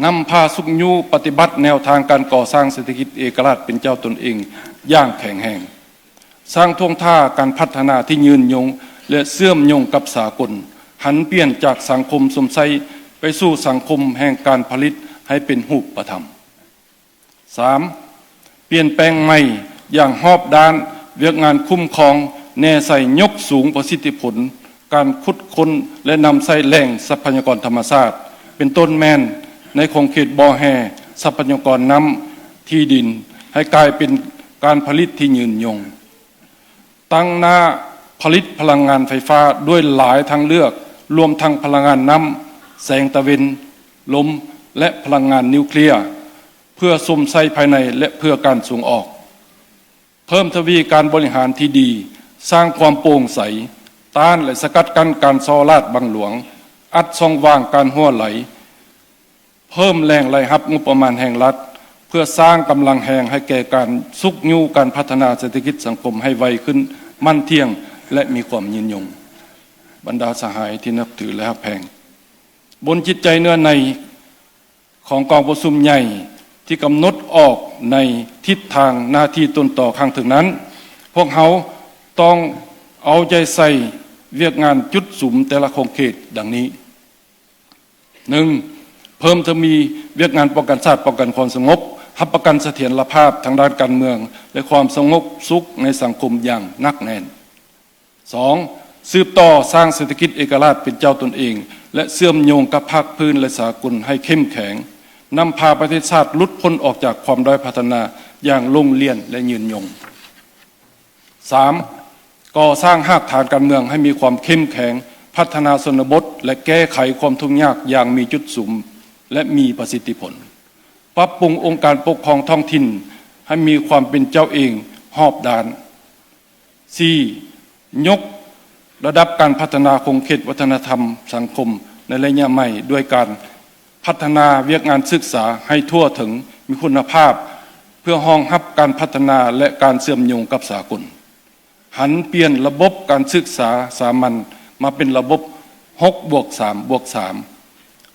ນຳພາຊຸກຍູ້ປະຕິບັດແນວທາງການກໍ່ສ້າງເສດຖະກິດເອກະລາດເປັນເຈົ້າຕົນເອງຢ່າງແຂງແຮງ, ສ້າງທ່ວງທ່າການພັດທະນາທີ່ຍືນຍົງ ແລະ ເຊື່ອມໂຍງກັບສາກົນ, ຫັນປ່ຽນຈາກສັງຄົມຊົມໃຊ້ໄປສູ່ສັງຄົມແຫ່ງການຜະລິດໃຫ້ເປັນຮູບປະທຳ. ສາມ, ປ່ຽນແປງໃໝ່ຢ່າງຮອບດ້ານວຽກງານຄຸ້ມຄອງ, ແນໃສ່ຍົກສູງປະສິດທິຜົນການຂຸດຄົ້ນ ແລະ ນຳໃຊ້ແຫຼ່ງຊັບພະຍາກອນທຳມະຊາດ, ເປັນຕົ້ນແມ່ນໃນຂົງເຂດບໍ່ແຮ່, ຊັບພະຍາກອນນ້ຳ, ທີ່ດິນ, ໃຫ້ກາຍເປັນການຜະລິດທີ່ຍືນຍົງ. ຕັ້ງໜ້າຜະລິດພະລັງງານໄຟຟ້າດ້ວຍຫຼາຍທາງເລືອກ, ລວມທັງພະລັງງານນ້ຳ, ແສງຕາເວັນ, ລົມ ແລະ ພະລັງງານນິວເຄລຍ, ເພື່ອຊົມໃຊ້ພາຍໃນ ແລະ ເພື່ອການສົ່ງອອກ. ເພີ່ມທະວີການບໍລິຫານທີ່ດີ, ສ້າງຄວາມໂປ່ງໃສ, ຕ້ານ ແລະ ສະກັດກັ້ນການສໍ້ລາດບັງຫຼວງ, ອັດຊ່ອງວ່າງການຮົ່ວໄຫຼ, ເພີ່ມແຫຼ່ງລາຍຮັບງົບປະມານແຫ່ງລັດ ເພື່ອສ້າງກຳລັງແຮງໃຫ້ແກ່ການຊຸກຍູ້ການພັດທະນາເສດຖະກິດສັງຄົມໃຫ້ໄວຂຶ້ນ, ໝັ້ນທ່ຽງ ແລະ ມີຄວາມຍືນຍົງ. ບັນດາສະຫາຍທີ່ນັບຖື ແລະ ຮັກແພງ, ບົນຈິດໃຈເນື້ອໃນຂອງກອງປະຊຸມໃຫຍ່ທີ່ກຳນົດອອກໃນທິດທາງໜ້າທີ່ຕົ້ນຕໍຂ້າງເທິງນັ້ນ, ພວກເຮົາຕ້ອງເອົາໃຈໃສ່ວຽກງານຈຸດສຸມແຕ່ລະຂົງເຂດດັ່ງນີ້. ໜຶ່ງ, ເພີ່ມທະວີວຽກງານປ້ອງກັນຊາດ, ປ້ອງກັນຄວາມສະຫງົບ, ຮັບປະກັນສະຖຽນລະພາບທາງດ້ານການເມືອງ ແລະ ຄວາມສະຫງົບສຸກໃນສັງຄົມຢ່າງໜັກແໜ້ນ. ສອງ, ສືບຕໍ່ສ້າງເສດຖະກິດເອກະລາດເປັນເຈົ້າຕົນເອງ ແລະ ເຊື່ອມໂຍງກັບພາກພື້ນ ແລະ ສາກົນໃຫ້ເຂັ້ມແຂງ, ນຳພາປະເທດຊາດຫຼຸດພົ້ນອອກຈາກຄວາມດ້ອຍພັດທະນາຢ່າງລົງລຽນ ແລະ ຍືນຍົງ. ສາມ, ກໍ່ສ້າງຮາກຖານການເມືອງໃຫ້ມີຄວາມເຂັ້ມແຂງ, ພັດທະນາຊົນນະບົດ ແລະ ແກ້ໄຂຄວາມທຸກຍາກຢ່າງມີຈຸດສຸມ ແລະ ມີປະສິດທິຜົນ. ປັບປຸງອົງການປົກຄອງທ້ອງຖິ່ນໃຫ້ມີຄວາມເປັນເຈົ້າເອງຮອບດ້ານ. ສີ່, ຍົກລະດັບການພັດທະນາຂົງເຂດວັດທະນະທຳສັງຄົມໃນໄລຍະໃໝ່ ດ້ວຍການພັດທະນາວຽກງານສຶກສາໃຫ້ທົ່ວເຖິງ, ມີຄຸນນະພາບ ເພື່ອຮອງຮັບການພັດທະນາ ແລະ ການເຊື່ອມໂຍງກັບສາກົນ. ຫັນປ່ຽນລະບົບການສຶກສາສາມັນມາເປັນລະບົບຫົກບວກສາມບວກສາມ,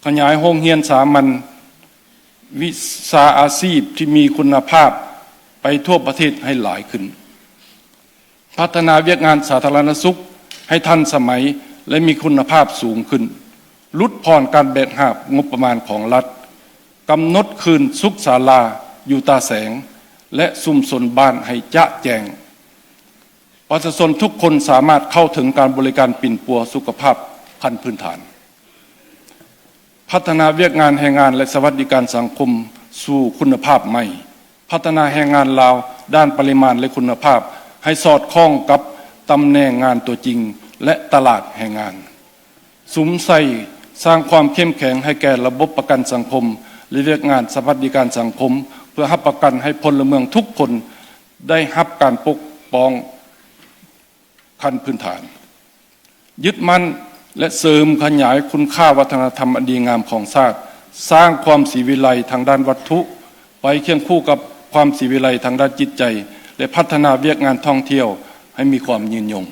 ຂະຫຍາຍໂຮງຮຽນສາມັນ ວິຊາອາຊີບທີ່ມີຄຸນນະພາບໄປທົ່ວປະເທດໃຫ້ຫຼາຍຂຶ້ນ. ພັດທະນາວຽກງານສາທາລະນະສຸກໃຫ້ທັນສະໄໝ ແລະ ມີຄຸນນະພາບສູງຂຶ້ນ, ຫຼຸດຜ່ອນການແບກຫາບງົບປະມານຂອງລັດ, ກຳນົດຄືນສຸກສາລາຢູ່ຕາແສງ ແລະ ຊຸມຊົນບ້ານໃຫ້ຈະແຈ້ງ. ປະຊາຊົນທຸກຄົນສາມາດເຂົ້າເຖິງການບໍລິການປິ່ນປົວສຸຂະພາບຂັ້ນພື້ນຖານ. ພັດທະນາວຽກງານແຮງງານ ແລະ ສະຫວັດດີການສັງຄົມສູ່ຄຸນນະພາບໃໝ່, ພັດທະນາແຮງງານລາວດ້ານປະລິມານ ແລະ ຄຸນນະພາບໃຫ້ສອດຄ່ອງກັບຕຳແໜ່ງງານຕົວຈິງ ແລະ ຕະຫຼາດແຮງງານ. ສຸມໃສ່ສ້າງຄວາມເຂັ້ມແຂງໃຫ້ແກ່ລະບົບປະກັນສັງຄົມ ແລະ ວຽກງານສະຫວັດດີການສັງຄົມ ເພື່ອຮັບປະກັນໃຫ້ພົນລະເມືອງທຸກຄົນໄດ້ຮັບການປົກປ້ອງ ຂັ້ນພື້ນຖານ. ຍຶດໝັ້ນ ແລະ ເສີມຂະຫຍາຍຄຸນຄ່າວັດທະນະທຳອັນດີງາມຂອງຊາດ, ສ້າງຄວາມສີວິໄລທາງດ້ານວັດຖຸ ໄປຄຽງຄູ່ກັບຄວາມສີວິໄລທາງດ້ານຈິດໃຈ ແລະ ພັດທະນາວຽກງານທ່ອງທ່ຽວໃຫ້ມີຄວາມຍືນຍົງ.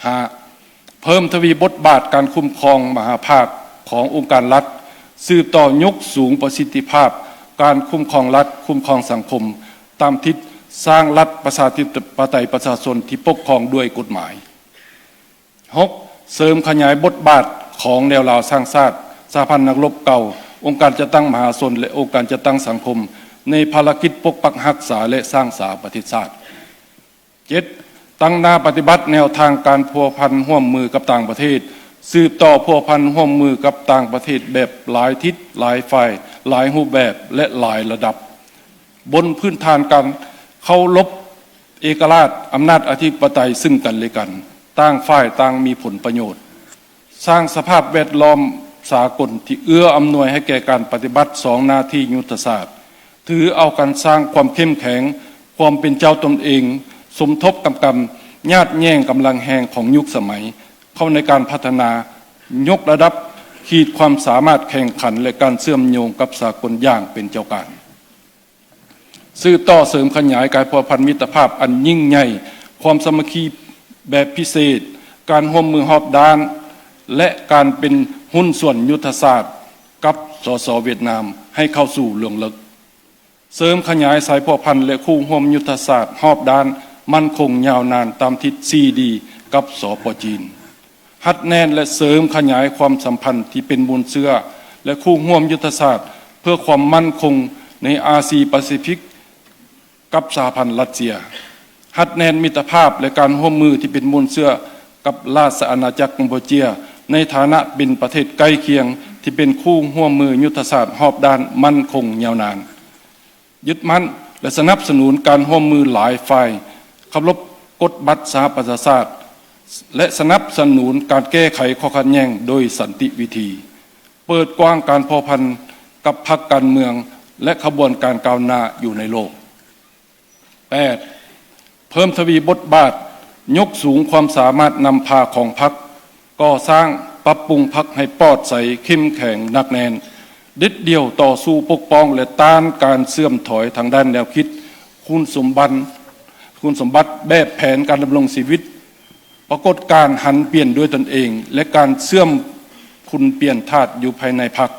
ຫ້າ, ເພີ່ມທະວີບົດບາດການຄຸ້ມຄອງມະຫາພາກຂອງອົງການລັດ, ສືບຕໍ່ຍົກສູງປະສິດທິພາບການຄຸ້ມຄອງລັດ, ຄຸ້ມຄອງສັງຄົມ ຕາມທິດສ້າງລັດປະຊາທິປະໄຕປະຊາຊົນທີ່ປົກຄອງດ້ວຍກົດໝາຍ. ຫົກ, ເສີມຂະຫຍາຍບົດບາດຂອງແນວລາວສ້າງຊາດ, ສະຫະພັນນັກລົບເກົ່າ, ອົງການຈັດຕັ້ງມະຫາຊົນ ແລະ ອົງການຈັດຕັ້ງສັງຄົມ ໃນພາລະກິດປົກປັກຮັກສາ ແລະ ສ້າງສາປະເທດຊາດ. ເຈັດ, ຕັ້ງໜ້າປະຕິບັດແນວທາງການພົວພັນຮ່ວມມືກັບຕ່າງປະເທດ, ສືບຕໍ່ພົວພັນຮ່ວມມືກັບຕ່າງປະເທດແບບຫຼາຍທິດ, ຫຼາຍຝ່າຍ, ຫຼາຍຮູບແບບ ແລະ ຫຼາຍລະດັບ, ບົນພື້ນຖານການເຄົາລົບເອກະລາດ, ອຳນາດອະທິປະໄຕເຊິ່ງກັນ ແລະ ກັນ, ຕ່າງຝ່າຍຕ່າງມີຜົນປະໂຫຍດ. ສ້າງສະພາບແວດລ້ອມສາກົນທີ່ເອື້ອອຳນວຍໃຫ້ແກ່ການປະຕິບັດສອງໜ້າທີ່ຍຸດທະສາດ, ຖືເອົາການສ້າງຄວາມເຂັ້ມແຂງ, ຄວາມເປັນເຈົ້າຕົນເອງ, ສົມທົບກຳກັນ, ຍາດແຍ່ງກຳລັງແຮງຂອງຍຸກສະໄໝເຂົ້າໃນການພັດທະນາ, ຍົກລະດັບຂີດຄວາມສາມາດແຂ່ງຂັນ ແລະ ການເຊື່ອມໂຍງກັບສາກົນຢ່າງເປັນເຈົ້າການ. ສືບຕໍ່ເສີມຂະຫຍາຍການພົວພັນມິດຕະພາບອັນຍິ່ງໃຫຍ່, ຄວາມສາມັກຄີແບບພິເສດ, ການຮ່ວມມືຮອບດ້ານ ແລະ ການເປັນຫຸ້ນສ່ວນຍຸດທະສາດກັບ ສສ ຫວຽດນາມ ໃຫ້ເຂົ້າສູ່ເລື່ອງເລິກ. ເສີມຂະຫຍາຍສາຍພົວພັນ ແລະ ຄູ່ຮ່ວມຍຸດທະສາດຮອບດ້ານ ໝັ້ນຄົງຍາວນານຕາມທິດສີ່ດີ ກັບ ສປ ຈີນ. ຮັດແໜ້ນ ແລະ ເສີມຂະຫຍາຍຄວາມສຳພັນທີ່ເປັນມູນເຊື້ອ ແລະ ຄູ່ຮ່ວມຍຸດທະສາດເພື່ອຄວາມໝັ້ນຄົງໃນອາຊີປາຊີຟິກ ກັບສະຫະພັນລັດເຊຍ. ຮັດແໜ້ນມິດຕະພາບ ແລະ ການຮ່ວມມືທີ່ເປັນມູນເຊື້ອກັບລາຊະອານາຈັກກຳປູເຈຍ ໃນຖານະເປັນປະເທດໃກ້ຄຽງທີ່ເປັນຄູ່ຮ່ວມມືຍຸດທະສາດຮອບດ້ານໝັ້ນຄົງຍາວນານ. ຍຶດໝັ້ນ ແລະ ສະໜັບສະໜູນການຮ່ວມມືຫຼາຍຝ່າຍ, ເຄົາລົບກົດບັດສະຫະປະຊາຊາດ ແລະ ສະໜັບສະໜູນການແກ້ໄຂຂໍ້ຂັດແຍ່ງໂດຍສັນຕິວິທີ, ເປີດກວ້າງການພົວພັນກັບພັກການເມືອງ ແລະ ຂະບວນການກ້າວໜ້າຢູ່ໃນໂລກ. ແປດ, ເພີ່ມທະວີບົດບາດ, ຍົກສູງຄວາມສາມາດນຳພາຂອງພັກ, ກໍ່ສ້າງ, ປັບປຸງພັກໃຫ້ປອດໃສ, ເຂັ້ມແຂງ, ໜັກແໜ້ນ, ເດັດດ່ຽວຕໍ່ສູ້ປົກປ້ອງ ແລະ ຕ້ານການເສື່ອມຖອຍທາງດ້ານແນວຄິດ, ຄຸນສົມບັນ, ຄຸນສົມບັດແບບແຜນການດຳລົງຊີວິດ, ປາກົດການຫັນປ່ຽນດ້ວຍຕົນເອງ ແລະ ການເຊື່ອມຂຸນປ່ຽນທາດຢູ່ພາຍໃນພັກ,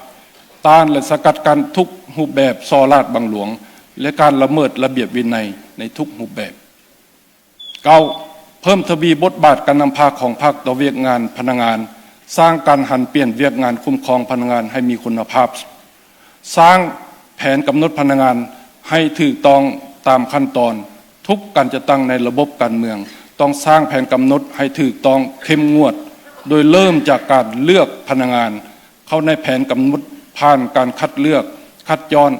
ຕ້ານ ແລະ ສະກັດກັ້ນທຸກຮູບແບບສໍ້ລາດບັງຫຼວງ ແລະ ການລະເມີດລະບຽບວິໄນໃນທຸກຮູບແບບ. ເກົ້າ, ເພີ່ມທະວີບົດບາດການນຳພາຂອງພັກຕໍ່ວຽກງານພະນັກງານ, ສ້າງການຫັນປ່ຽນວຽກງານຄຸ້ມຄອງພະນັກງານໃຫ້ມີຄຸນນະພາບ, ສ້າງແຜນກຳນົດພະນັກງານໃຫ້ຖືກຕ້ອງຕາມຂັ້ນຕອນ, ທຸກການຈັດຕັ້ງໃນລະບົບການເມືອງຕ້ອງສ້າງແຜນກຳນົດໃຫ້ຖືກຕ້ອງເຂັ້ມງວດ, ໂດຍເລີ່ມຈາກການເລືອກພະນັກງານເຂົ້າໃນແຜນກຳນົດ ຜ່ານການຄັດເລືອກ, ຄັດຈ້ອນ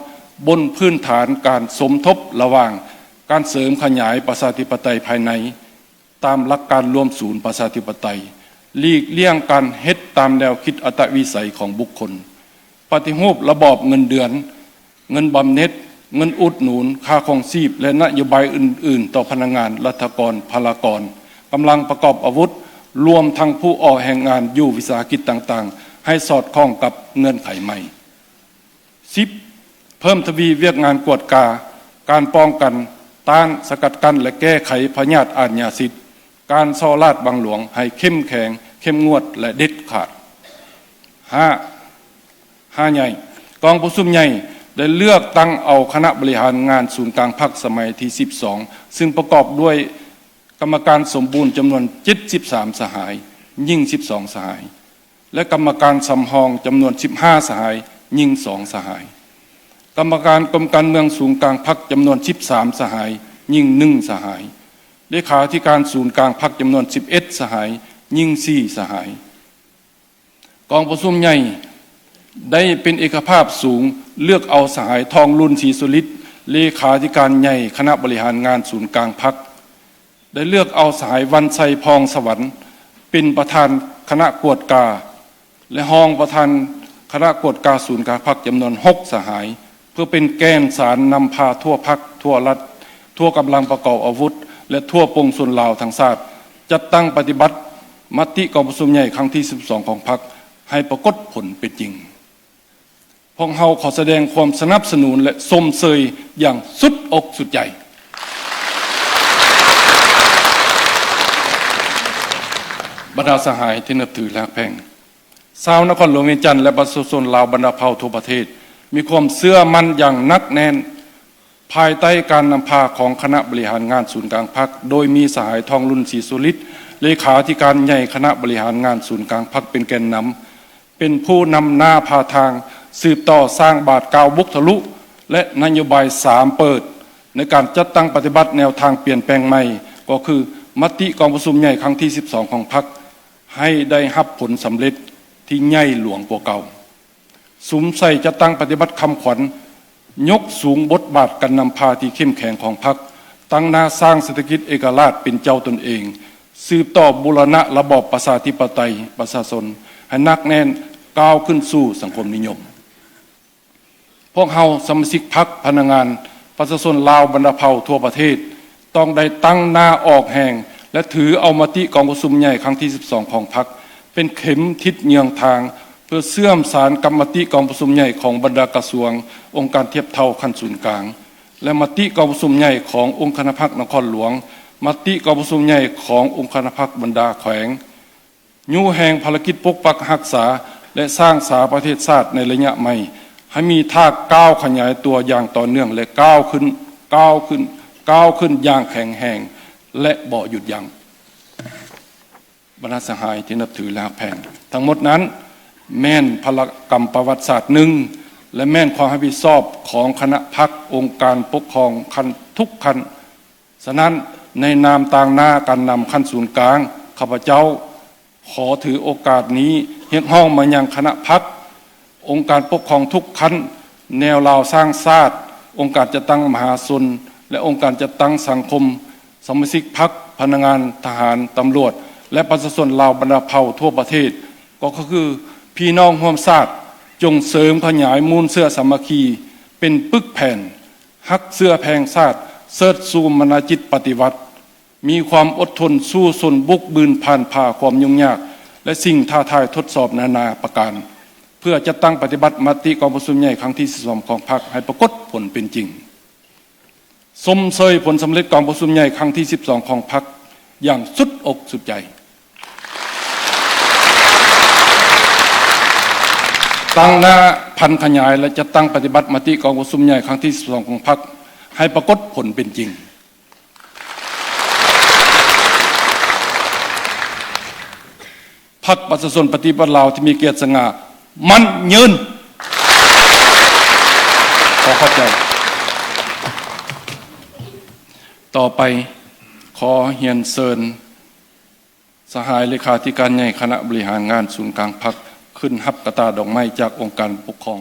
ບົນພື້ນຖານການສົມທົບລະຫວ່າງການເສີມຂະຫຍາຍປະຊາທິປະໄຕພາຍໃນ ຕາມຫຼັກການລວມສູນປະຊາທິປະໄຕ, ຫຼີກລ່ຽງການເຮັດຕາມແນວຄິດອັດຕະວິໄສຂອງບຸກຄົນ, ປະຕິຮູບລະບອບເງິນເດືອນ, ເງິນບຳເໜັດ, ເງິນອຸດໜູນຄ່າຄອງຊີບ ແລະ ນະໂຍບາຍອື່ນໆຕໍ່ພະນັກງານ, ລັດຖະກອນ, ພະລາກອນ, ກຳລັງປະກອບອາວຸດ, ລວມທັງຜູ້ອອກແຮງງານຢູ່ວິສາຫະກິດຕ່າງໆ ໃຫ້ສອດຄ່ອງກັບເງື່ອນໄຂໃໝ່. ສິບ, ເພີ່ມທະວີວຽກງານກວດກາ, ການປ້ອງກັນ, ຕ້ານ, ສະກັດກັ້ນ ແລະ ແກ້ໄຂພະຍາດອາດຍາສິດ, ການສໍ້ລາດບັງຫຼວງ ໃຫ້ເຂັ້ມແຂງ, ເຂັ້ມງວດ ແລະ ເດັດຂາດ. ຫ້າ, ຫ້າໃຫຍ່, ກອງປະຊຸມໃຫຍ່ໄດ້ເລືອກຕັ້ງເອົາຄະນະບໍລິຫານງານສູນກາງພັກສະໄໝທີສິບສອງ ຊຶ່ງປະກອບດ້ວຍກຳມະການສົມບູນຈຳນວນເຈັດສິບສາມສະຫາຍ, ຍິງສິບສອງສະຫາຍ ແລະ ກຳມະການສຳຮອງຈຳນວນສິບຫ້າສະຫາຍ, ຍິງສອງສະຫາຍ, ກຳມະການກົມການເມືອງສູນກາງພັກຈຳນວນສິບສາມສະຫາຍ, ຍິງໜຶ່ງສະຫາຍ, ເລຂາທິການສູນກາງພັກຈຳນວນສິບເອັດສະຫາຍ, ຍິງສີ່ສະຫາຍ. ກອງປະຊຸມໃຫຍ່ໄດ້ເປັນເອກະພາບສູງ ເລືອກເອົາສະຫາຍ ທອງລຸນ ສີສຸລິດ ເລຂາທິການໃຫຍ່ຄະນະບໍລິຫານງານສູນກາງພັກ, ໄດ້ເລືອກເອົາສະຫາຍ ວັນໄຊ ພອງສະຫວັນ ເປັນປະທານຄະນະກວດກາ ແລະ ຮອງປະທານຄະນະກວດກາສູນກາງພັກຈຳນວນຫົກສະຫາຍ ເພື່ອເປັນແກ່ນສານນຳພາທົ່ວພັກ, ທົ່ວລັດ, ທົ່ວກຳລັງປະກອບອາວຸດ ແລະ ທົ່ວປວງຊົນລາວທັງຊາດ ຈັດຕັ້ງປະຕິບັດມະຕິກອງປະຊຸມໃຫຍ່ຄັ້ງທີສິບສອງຂອງພັກ ໃຫ້ປາກົດຜົນເປັນຈິງ. ພວກເຮົາຂໍສະແດງຄວາມສະໜັບສະໜູນ ແລະ ຊົມເຊີຍຢ່າງສຸດອົກສຸດໃຈ. ບັນດາສະຫາຍທີ່ນັບຖື ແລະ ຮັກແພງ, ຊາວນະຄອນຫຼວງວຽງຈັນ ແລະ ປະຊາຊົນລາວບັນດາເຜົ່າທົ່ວປະເທດ ມີຄວາມເຊື່ອໝັ້ນຢ່າງໜັກແໜ້ນ ພາຍໃຕ້ການນຳພາຂອງຄະນະບໍລິຫານງານສູນກາງພັກ, ໂດຍມີສະຫາຍ ທອງລຸນ ສີສຸລິດ ເລຂາທິການໃຫຍ່ຄະນະບໍລິຫານງານສູນກາງພັກ ເປັນແກນນຳ, ເປັນຜູ້ນຳໜ້າພາທາງ, ສືບຕໍ່ສ້າງບາດກ້າວບຸກທະລຸ ແລະ ນະໂຍບາຍສາມເປີດ ໃນການຈັດຕັ້ງປະຕິບັດແນວທາງປ່ຽນແປງໃໝ່, ກໍຄືມະຕິກອງປະຊຸມໃຫຍ່ຄັ້ງທີສິບສອງຂອງພັກ ໃຫ້ໄດ້ຮັບຜົນສຳເລັດທີ່ໃຫຍ່ຫຼວງກວ່າເກົ່າ. ສຸມໃສ່ຈັດຕັ້ງປະຕິບັດຄຳຂວັນ ຍົກສູງບົດບາດການນຳພາທີ່ເຂັ້ມແຂງຂອງພັກ, ຕັ້ງໜ້າສ້າງເສດຖະກິດເອກະລາດເປັນເຈົ້າຕົນເອງ, ສືບຕໍ່ບູລະນະລະບອບປະຊາທິປະໄຕປະຊາຊົນໃຫ້ໜັກແໜ້ນ, ກ້າວຂຶ້ນສູ່ສັງຄົມນິຍົມ. ພວກເຮົາສະມາຊິກພັກ, ພະນັກງານ, ປະຊາຊົນລາວບັນດາເຜົ່າທົ່ວປະເທດ ຕ້ອງໄດ້ຕັ້ງໜ້າອອກແຮງ ແລະ ຖືເອົາມະຕິກອງປະຊຸມໃຫຍ່ຄັ້ງທີສິບສອງຂອງພັກ ເປັນເຂັມທິດເຍືອງທາງ ເພື່ອເຊື່ອມສານກັບມະຕິກອງປະຊຸມໃຫຍ່ຂອງບັນດາກະຊວງ, ອົງການທຽບເທົ່າຂັ້ນສູນກາງ ແລະ ມະຕິກອງປະຊຸມໃຫຍ່ຂອງອົງຄະນະພັກນະຄອນຫຼວງ, ມະຕິກອງປະຊຸມໃຫຍ່ຂອງອົງຄະນະພັກບັນດາແຂວງ, ຍູ້ແຮງພາລະກິດປົກປັກຮັກສາ ແລະ ສ້າງສາປະເທດຊາດໃນໄລຍະໃໝ່ ໃຫ້ມີທ່າກ້າວຂະຫຍາຍຕົວຢ່າງຕໍ່ເນື່ອງ ແລະ ກ້າວຂຶ້ນ, ກ້າວຂຶ້ນ, ກ້າວຂຶ້ນຢ່າງແຂງແຮງ ແລະ ບໍ່ຢຸດຢັ້ງ. ບັນດາສະຫາຍທີ່ນັບຖື ແລະ ຮັກແພງ, ທັງໝົດນັ້ນແມ່ນພາລະກຳປະຫວັດສາດໜຶ່ງ ແລະ ແມ່ນຄວາມຮັບຜິດຊອບຂອງຄະນະພັກ, ອົງການປົກຄອງຂັ້ນທຸກຂັ້ນ. ສະນັ້ນ, ໃນນາມຕາງໜ້າການນຳຂັ້ນສູນກາງ, ຂ້າພະເຈົ້າ ຂໍຖືໂອກາດນີ້ຮຽກຮ້ອງມາຍັງຄະນະພັກ, ອົງການປົກຄອງທຸກຂັ້ນ, ແນວລາວສ້າງຊາດ, ອົງການຈັດຕັ້ງມະຫາຊົນ ແລະ ອົງການຈັດຕັ້ງສັງຄົມ, ສະມາຊິກພັກ, ພະນັກງານ, ທະຫານ, ຕຳຫຼວດ ແລະ ປະຊາຊົນລາວບັນດາເຜົ່າທົ່ວປະເທດ, ກໍຄືພີ່ນ້ອງຮ່ວມຊາດ, ຈົ່ງເສີມຂະຫຍາຍມູນເຊື້ອສາມັກຄີ ເປັນປຶກແຜ່ນ, ຮັກເຊື້ອແພງຊາດ, ເຊີດຊູມານະຈິດປະຕິວັດ, ມີຄວາມອົດທົນສູ້ຊົນບຸກບືນຜ່ານຜ່າຄວາມຫຍຸ້ງຍາກ ແລະ ສິ່ງທ້າທາຍທົດສອບນານາປະການ, ເພື່ອຈັດຕັ້ງປະຕິບັດມະຕິກອງປະຊຸມໃຫຍ່ຄັ້ງທີສິບສອງຂອງພັກໃຫ້ປາກົດຜົນເປັນຈິງ. ຊົມເຊີຍຜົນສຳເລັດກອງປະຊຸມໃຫຍ່ຄັ້ງທີສິບສອງຂອງພັກຢ່າງສຸດອົກສຸດໃຈ. ຕັ້ງໜ້າຜັນຂະຫຍາຍ ແລະ ຈັດຕັ້ງປະຕິບັດມະຕິກອງປະຊຸມໃຫຍ່ຄັ້ງທີສິບສອງຂອງພັກໃຫ້ປາກົດຜົນເປັນຈິງ. ພັກປະຊາຊົນປະຕິວັດລາວທີ່ມີກຽດສະຫງ່າ ໝັ້ນຍືນ. ຂໍຂອບໃຈ. ຕໍ່ໄປ ຂໍຮຽນເຊີນ ສະຫາຍເລຂາທິການໃຫຍ່ຄະນະບໍລິຫານງານສູນກາງພັກ ເຂ ຂຶ້ນຮັບກະຕ່າດອກໄມ້ຈາກອົງການປົກຄອງ.